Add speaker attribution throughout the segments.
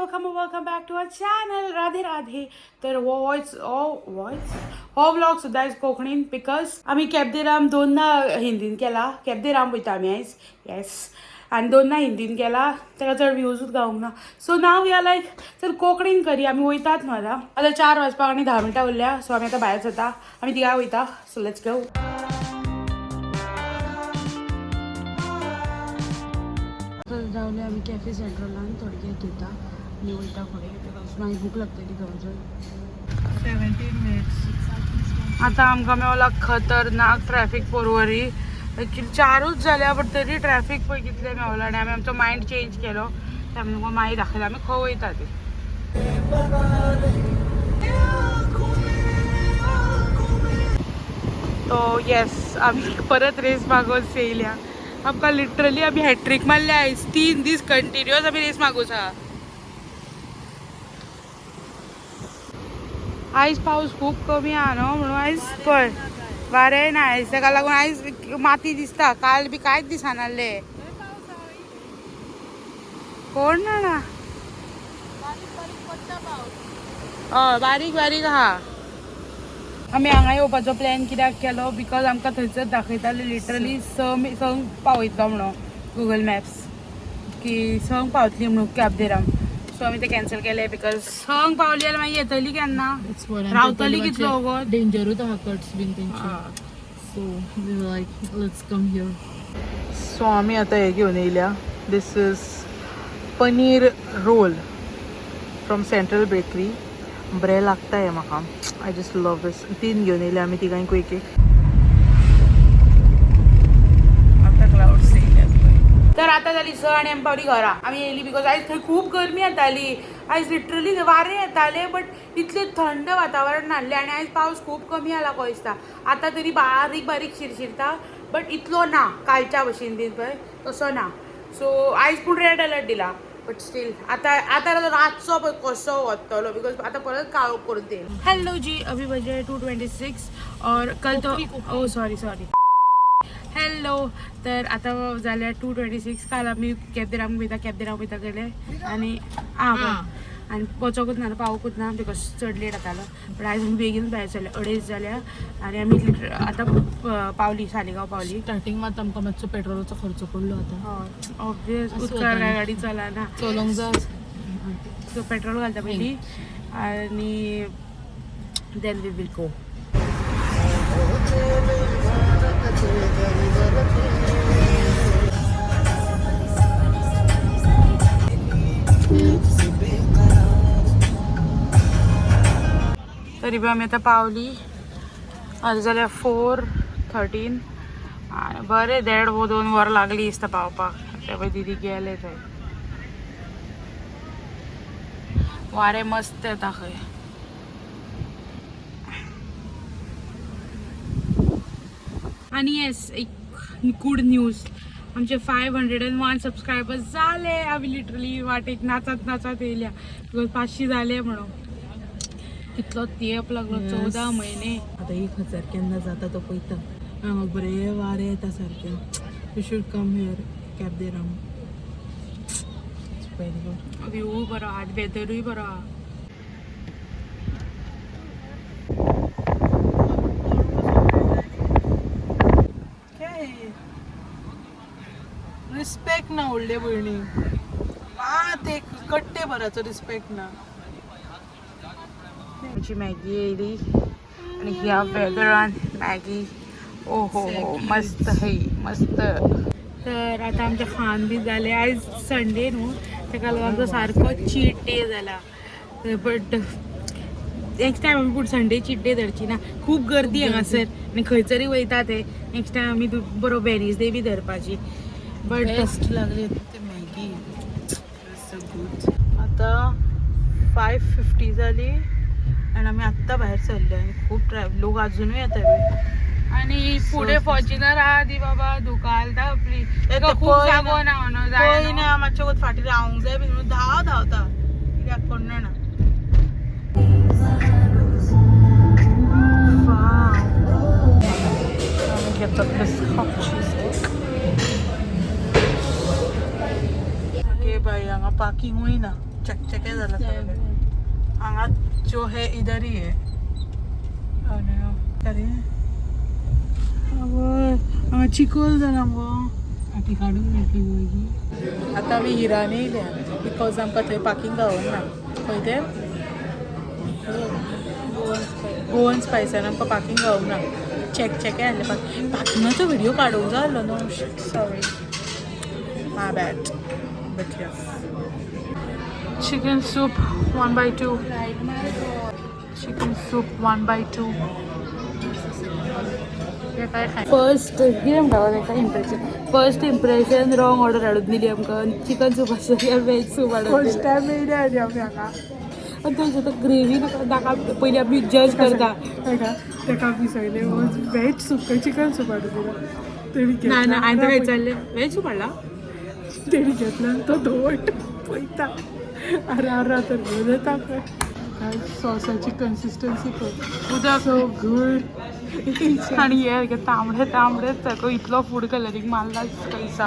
Speaker 1: Welcome welcome back to our channel. Radhe Radhe. तर हो voice हो वॉयस हो व्लॉग सुद्दां आयज कोंकणीन because आमी कॅब दे राम दोनदा हिंदीन केला. कॅब दे राम वयता आमी आयज. येस, आनी दोनदा हिंदीन केला, ताका चड व्यूजूच गावंक ना. So now we are like, चल कोंकणीन करी. आमी वयतात न्हू. आतां आतां 4 वाजपाक आनी 10 मिनटां उरल्या. सो आमी आतां भायर सरता, आमी तिगा वयता. So let's go. रावले आमी कॅफे सेंट्रलान, थोडे कितें घेता आनी वयता फुडें because मागीर भूक लागतली थंय वचून.
Speaker 2: 17 मिनिट्स.
Speaker 1: आतां आमकां मेवला खतरनाक ट्रॅफिक पोरवरी. एक्चुली 4ूच जाल्या, बट तरी ट्रॅफिक पळय कितलें मेवला. आनी आमी आमचो मायंड चेंज केलो ते आमी तुमकां मागीर दाखयता आमी खंय वयता ते. तो येस, आमी परत रेस मागोवन येयल्या. आमकां लिटरली आमी हॅट्रीक मारल्या आयज. 3 दीस कंटिन्युअस आमी रेस मागोस आहा. आयज पावस खूब कमी आहा न्हू, म्हणून आयज पळय वारें ना आयज, ताका लागून आयज माती दिसता. काल बी कांयच दिसनासलें. कोण जाणा. हय, बारीक बारीक आहा. आमी हांगा येवपाचो प्लॅन कित्याक केलो, because आमकां थंयसर दाखयताले लिटरली 6 संक पावयतलो म्हणून गुगल मॅप्स की 6 पावतली म्हणून कॅब दे राम. सो आमी ते कॅन्सल केले because 6 पावली जाल्यार मागीर येतली केन्ना, रावतली कितलो वगत.
Speaker 2: डेंजरूच आहा कट्स बीन तेंचे, so we like, let's come here.
Speaker 3: So आमी आतां हे घेवन येयल्या. This is paneer roll from Central Bakery. बरें लागता हें म्हाका. I just love this. तीन घेवन येयल्या आमी तिगांयकूय एक एक.
Speaker 1: आतां क्लाउड्स येयल्यात पळय. तर आतां जाली 6 आनी आमी पावली घरा. आमी येयली because आयज थंय खूब गरमी येताली. आयज लिटरली वारें येतालें, बट इतलें थंड वातावरण नासलें. आनी आयज पावस खूब कमी आला को दिसता. आतां तरी बारीक बारीक शिरशिरता, बट इतलो ना कालच्या भशेन बीन पळय तसो ना. सो आयज पूण रेड अलर्ट दिला, बट स्टील आतां आतां रातचो पळय कसो वतलो because आतां परत काळोख करून ते. हॅलो जी, अभी बजे 2:26 और कल तो, ओ सॉरी सॉरी, हॅलो. तर आता जाल्या 2:26. काल आमी कॅब दे राम वयता, कॅब दे राम वयता गेले आनी आं आनी वचोकूच ना, पावोकूच ना because चड लेट जातालो. बट आयज आमी बेगीन भायर सरले. 2.5 जाल्या आनी आमी आतां पावली, सालिगांव पावली.
Speaker 2: स्टार्टींग मात आमकां मातसो पेट्रोलाचो खर्च पडलो आतां.
Speaker 1: हय, ऑब्वियस.
Speaker 2: असो
Speaker 1: उदकार काय
Speaker 2: जाता.
Speaker 1: गाडी चलना.
Speaker 2: चलोंक जाय.
Speaker 1: सो पेट्रोल घालता पयलीं आनी then we will go. तरी बी आमी आतां पावली. आतां जाल्यार 4:13 आनी बरें देड वो 2 वरां लागली दिसता पावपाक. ते पळय दिदी गेले थंय. वारें मस्त येता खंय. आनी येस, एक गुड न्यूज, आमचे 501 सबस्क्रायबर्स जाले. आमी लिटरली वाटेक नाचत नाचत येयल्या because 500 जाले म्हणून. कितलो तेप लागलो, 14 म्हयने.
Speaker 3: आतां 1000 केन्ना जाता तो पळयता. हांगा बरें वारें येता सारकें. You should come here, Cabo de Rama. It's very good.
Speaker 1: View बरो आहा, वेदरूय बरो आहा.
Speaker 3: काय रिस्पेक्ट ना व्हडले भयणी, मात एक कट्टे भराचो रिस्पेक्ट ना.
Speaker 1: आमची मॅगी येयली आणि ह्या वेदरान मॅगी, ओ हो हो, मस्त है, मस्त. तर आता आमचें खाण बी जालें. आयज संडे न्हू, ताका लागून आमचो सारको चीट डे जाला. बट नेक्स्ट टायम आमी पूण संडे चीट डे धरची ना. खूब गर्दी हांगासर आनी खंयसरूय वयता ते. नेक्स्ट टायम आमी बरो वेनसडे बी धरपाची, बट
Speaker 3: बेस्ट लागली ती मॅगी, सो गुड. आता 5:50 झाली आणि आम्ही आत्ता बाहेर सरले आणि खूप ट्रॅफिक, लोक अजूनय येता.
Speaker 1: आनी फुडें फॉर्च्युनर आहा ती बाबा धुकालता आपली.
Speaker 3: ते
Speaker 1: खूब
Speaker 3: पळय
Speaker 1: जागो ना न्हू जाय
Speaker 3: पळय
Speaker 1: न्हू.
Speaker 3: ना, मातशें वत फाटीं रावंक जाय बी म्हणून धांव धांवता, कित्याक कोण जाणा.
Speaker 1: आमी घेतात चीज.
Speaker 3: ओके बाय, हांगा पार्किंगूय ना. चकचके झालं सगळं. हांगा जो है इधर ही है. अरे आवय, हांगा चिखल जाला मुगो.
Speaker 2: आटी काडून मेळटली मागीर.
Speaker 3: आतां आमी हिराने येयल्या because आमकां थंय पार्किंग गावना. खंय तें गोवन स्पायसान आमकां पार्किंग गावना. चेक चेके आहलें पार्किंग. पार्किंगाचो व्हिडियो काडूंक जाय आहलो न्हू. Sorry, my bad, but yes. Chicken soup 1 by 2. Chicken soup 1 by 2.
Speaker 1: First कितें म्हणटा गो ताका, impression, first impression wrong order हाडून दिली आमकां. चिकन सूप आसा जाल्यार वेज सूप हाडून
Speaker 3: फर्स्ट टायम येयले आनी आमी हांगा.
Speaker 1: आनी तेजे आतां ग्रेवी नाका, पयलीं आमी जज करता.
Speaker 3: ताका ताका आमी सगळे व्हेज सूप काय चिकन सूप हाडून दिला तेणी.
Speaker 1: ना ना, हांवें ताका विचारलें वेज सूप हाडला.
Speaker 3: तेणी घेतला आनी तो धवट पळयता. अरे अरे, तर घेवन येता पळय. सॉसाची कन्सिस्टन्सी पळय.
Speaker 1: उदक.
Speaker 3: So good.
Speaker 1: आनी हे तांबडे तांबडेच सारको इतलो फूड कलरींग मारला पैसा.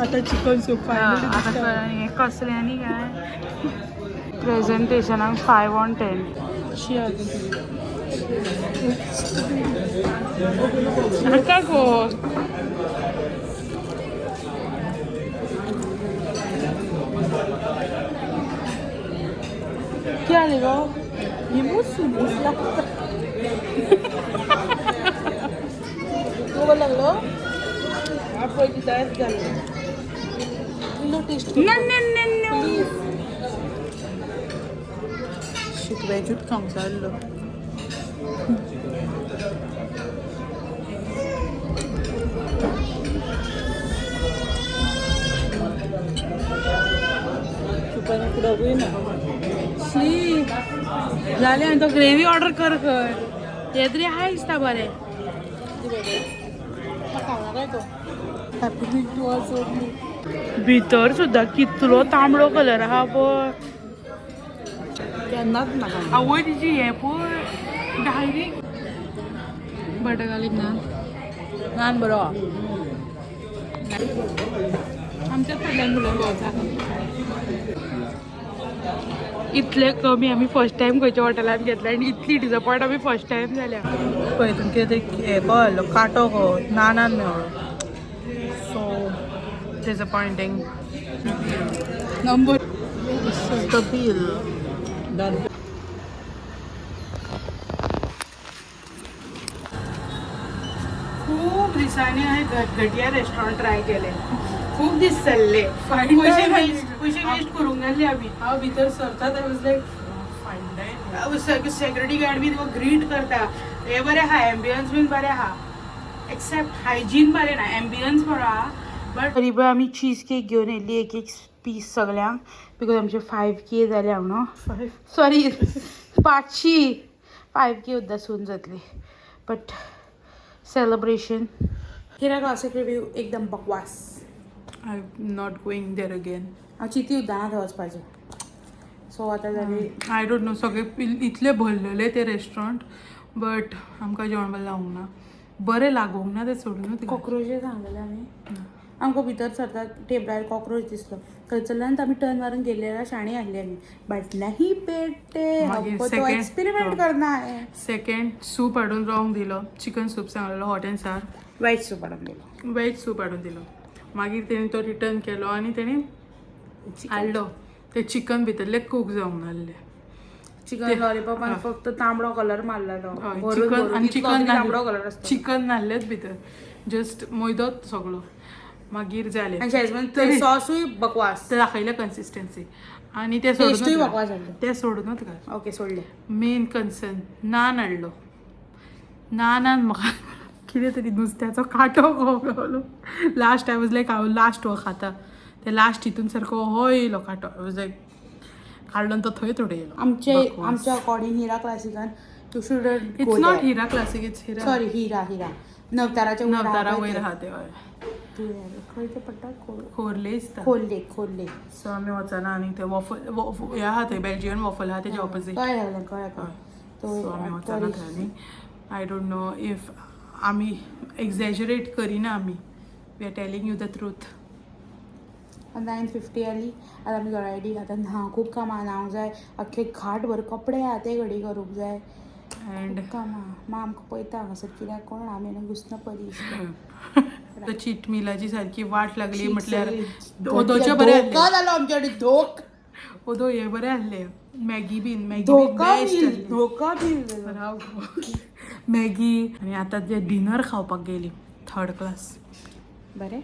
Speaker 3: आतां चिकन सूप फायनली.
Speaker 1: आतां हें कसलें आनी काय प्रेजेंटेशनाक 5 on 10. नाका गो. कितें जालें गो?
Speaker 3: ही सुबूस लागता. बरो लागलो. पळय तयार जालें. इल्लो टेस्ट.
Speaker 1: ना ना ना ना.
Speaker 3: शीत वेजूच खावंक जाय आसलो. सुपान ना.
Speaker 1: शी जालें. आनी तो ग्रेवी ऑर्डर कर खंय. हें तरी आहा दिसता बरें.
Speaker 3: Happening to us only.
Speaker 1: भितर सुद्दां कितलो तांबडो कलर आहा पळय.
Speaker 3: केन्नाच ना.
Speaker 1: आवय तिची, हें पळय direct.
Speaker 2: Butter garlic naan.
Speaker 3: Naan बरो आहा.
Speaker 2: आमच्याच फाटल्यान फुडल्यान भोंवता.
Speaker 1: इतले कमी आमी फर्स्ट टायम खंयच्या हॉटेलान घेतले आनी इतली डिसअपॉयंट आमी फर्स्ट टायम जाल्या.
Speaker 3: पळय हितून कितें तरी हें को आहलो कांटो को नानान मेवळो. So disappointing.
Speaker 2: Number.
Speaker 3: This is the bill.
Speaker 2: Done.
Speaker 1: खूप दिसांनी हांवें घटघटिया रेस्टॉरंट ट्राय केलें. खूब दीस चल्ले, पयशे वेस्ट, पयशे वेस्ट करूंक नासले आमी.
Speaker 3: हांव भितर सरतात I was like fine dine.
Speaker 1: Security guard बी तुका ग्रीट करता. हे बरें आहा, एम्बियन्स बीन बरें आहा, एक्सेप्ट हायजीन बरें ना. एम्बियन्स बरो आहा बट तरी पळय आमी चीज केक घेवन येयल्ली, एक एक पीस सगल्यांक, because आमचे 5K जाले हांव न्हू, सॉरी, 500. 5K सुद्दां सून जातली. But celebration. Hira classic review एकदम बकवास.
Speaker 3: I am not going there again.
Speaker 1: हांव चिंती सुद्दां ना थंय वचपाचें. सो आतां जाली.
Speaker 3: I don't know, सगळे इतले भरलेले ते रेस्टॉरंट, बट आमकां जेवण बरें लागूंक ना. बरें लागूंक ना तें सोडूनच.
Speaker 1: कॉक्रोचे सांगलेले आमी. आमकां भितर सरतात टेबलार कॉक्रोच दिसलो. थंयसरल्यान आमी टर्न मारून गेले जाल्यार शाणी आहली आमी, बट नाही बेटे.
Speaker 3: मागीर
Speaker 1: हमको तो
Speaker 3: second-
Speaker 1: experiment करना है.
Speaker 3: सेकंड सूप हाडून रॉंग दिलो. चिकन सूप सांगलेलो हॉट अँड सार.
Speaker 1: वेज सूप हाडून दिलो.
Speaker 3: वेज सूप हाडून दिलो. मागीर तेणी तो रिटर्न केलो आनी तेणी हाडलो ते चिकन भितरले कूक जावंक नासले.
Speaker 1: चिकन लॉलीपॉप आनी फक्त तांबडो कलर मारलेलो.
Speaker 3: चिकन आनी चिकन
Speaker 1: तांबडो कलर आसता.
Speaker 3: चिकन नासलेच भितर, जस्ट मैदोच सगळो. मागीर जालें.
Speaker 1: आनी शेजवान सॉसूय बकवास.
Speaker 3: ते दाखयले कन्सिस्टन्सी आनी ते
Speaker 1: टेस्टूय
Speaker 3: सोडून
Speaker 1: बकवास आसलो.
Speaker 3: ते सोडूनच घाल.
Speaker 1: ओके, सोडले.
Speaker 3: मेन कन्सर्न नान हाडलो. नानान म्हाका कितें तरी नुस्त्याचो कांटो कसो गावलो. लास्ट I was लायक, हांव लास्ट हो खाता. ते लास्ट हितून सारको हो येयलो कांटो. I was like, काडलो आनी तो थंय उडयलो.
Speaker 1: आमचे आमच्या अकॉर्डिंग हिरा क्लासिकान you should
Speaker 3: It's not Hira Classic, it's Hira.
Speaker 1: Sorry, Hira, Hira नवताराच्या वयर
Speaker 3: नवतारा
Speaker 1: आहा पळय
Speaker 3: वयर
Speaker 1: ते.
Speaker 3: आहा ते, हय.
Speaker 1: खंय ते पडटा?
Speaker 3: खोर्ले दिसता.
Speaker 1: खोल्ले, खोल्ले.
Speaker 3: सो आमी वचना. आनी ते वॉफल हे आहा थंय, बेल्जियन वॉफल आहा तेच्या ऑपोजीट.
Speaker 1: कळ्ळें सगळें कळ्ळें कळ्ळें.
Speaker 3: सो आमी वचना थंय. आनी I don't know if आमी एक्झॅजरेट करिना आमी, we are telling you the truth.
Speaker 1: 9:50 आली. आतां आमी घरा येयली. आतां न्हांव, खूब कामां, न्हावंक जाय. अख्खे खाट भर कपडे आहा, ते घडी करूंक जाय.
Speaker 3: अँड
Speaker 1: खूब कामां. माँ आमकां पळयता हांगासर, कित्याक कोण आमी आनी घुसना परी.
Speaker 3: चीट मिलाची सारकी वाट लागली म्हटल्यार ओदोचे बरें
Speaker 1: धोका
Speaker 3: आहले.
Speaker 1: जालो आमच्या कडेन, धोक.
Speaker 3: ओदो हे बरें आहले, मॅगी बीन, मॅगी बीन
Speaker 1: धोका
Speaker 3: बेस्ट
Speaker 1: बील,
Speaker 3: आहली.
Speaker 1: धोका बील.
Speaker 3: राव, मॅगी आनी आतां जे डिनर खावपाक गेली थर्ड क्लास.
Speaker 1: बरें,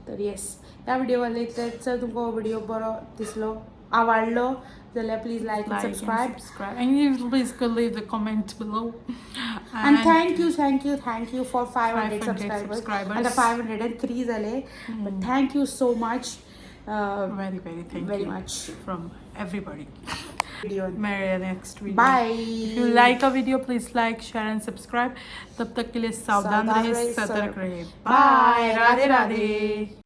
Speaker 1: तर येस, ह्या व्हिडिओ इतलेंच. जर तुमकां हो व्हिडिओ बरो दिसलो, आवडलो जाल्यार please like,
Speaker 3: like and
Speaker 1: subscribe.
Speaker 3: Subscribe and you please could leave the comment below.
Speaker 1: And thank you, thank you, thank you for 500
Speaker 3: 500
Speaker 1: subscribers.
Speaker 3: Subscribers.
Speaker 1: आता 503 झाले. But thank you so much.
Speaker 3: Very very thank
Speaker 1: very
Speaker 3: you
Speaker 1: much.
Speaker 3: From everybody.
Speaker 1: Video.
Speaker 3: Meluya next video.
Speaker 1: Bye.
Speaker 3: If you like a video, please like, share and subscribe. तब तक K लिए सावधान
Speaker 1: सावधान
Speaker 3: रहे,
Speaker 1: रहे,
Speaker 3: सतर्क रहे.
Speaker 1: Bye.
Speaker 3: Bye. Radhe Radhe.